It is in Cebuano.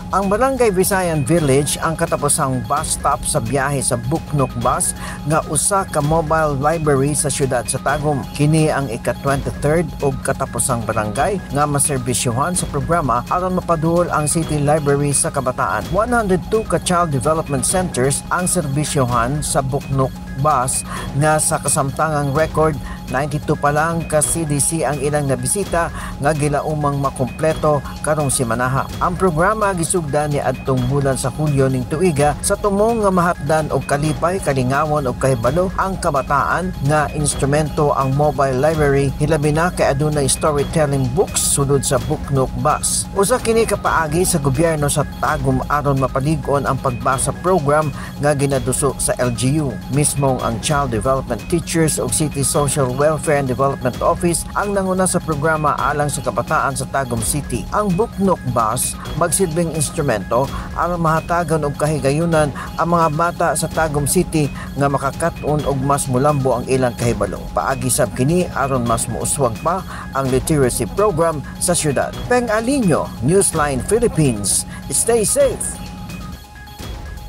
Ang Barangay Visayan Village ang katapusang bus stop sa biyahe sa BookNook Bus nga usa ka mobile library sa syudad sa Tagum. Kini ang ika-23rd ug katapusang barangay nga maserbisyuhan sa programa aron mapaduol ang City Library sa kabataan. 102 ka child development centers ang serbisyuhan sa BookNook Bus nga sa kasamtangang record, 92 pa lang ka CDC ang ilang nabisita nga gilaumang makumpleto karong simanaha. Ang programa gisugdan ni adtong bulan sa Hulyo ning tuiga sa tumong nga mahatdan og kalipay, kalingawan ug kahibalo ang kabataan nga instrumento ang mobile library, hilabi na kay adunay storytelling books sulod sa BookNook Bus. Usa kini ka paagi sa gobyerno sa Tagum aron mapalig-on ang pagbasa program nga ginaduso sa LGU. Mismong ang Child Development Teachers ug City Social Welfare and Development Office ang nanguna sa programa alang sa kabataan sa Tagum City. Ang BookNook Bus magsilbing instrumento aron mahatagan og kahigayunan ang mga bata sa Tagum City nga makakat-on og mas mulambo ang ilang kahibalo. Paagi sab kini aron mas muuswag pa ang literacy program sa syudad. Peng Alinio, Newsline Philippines. Stay safe.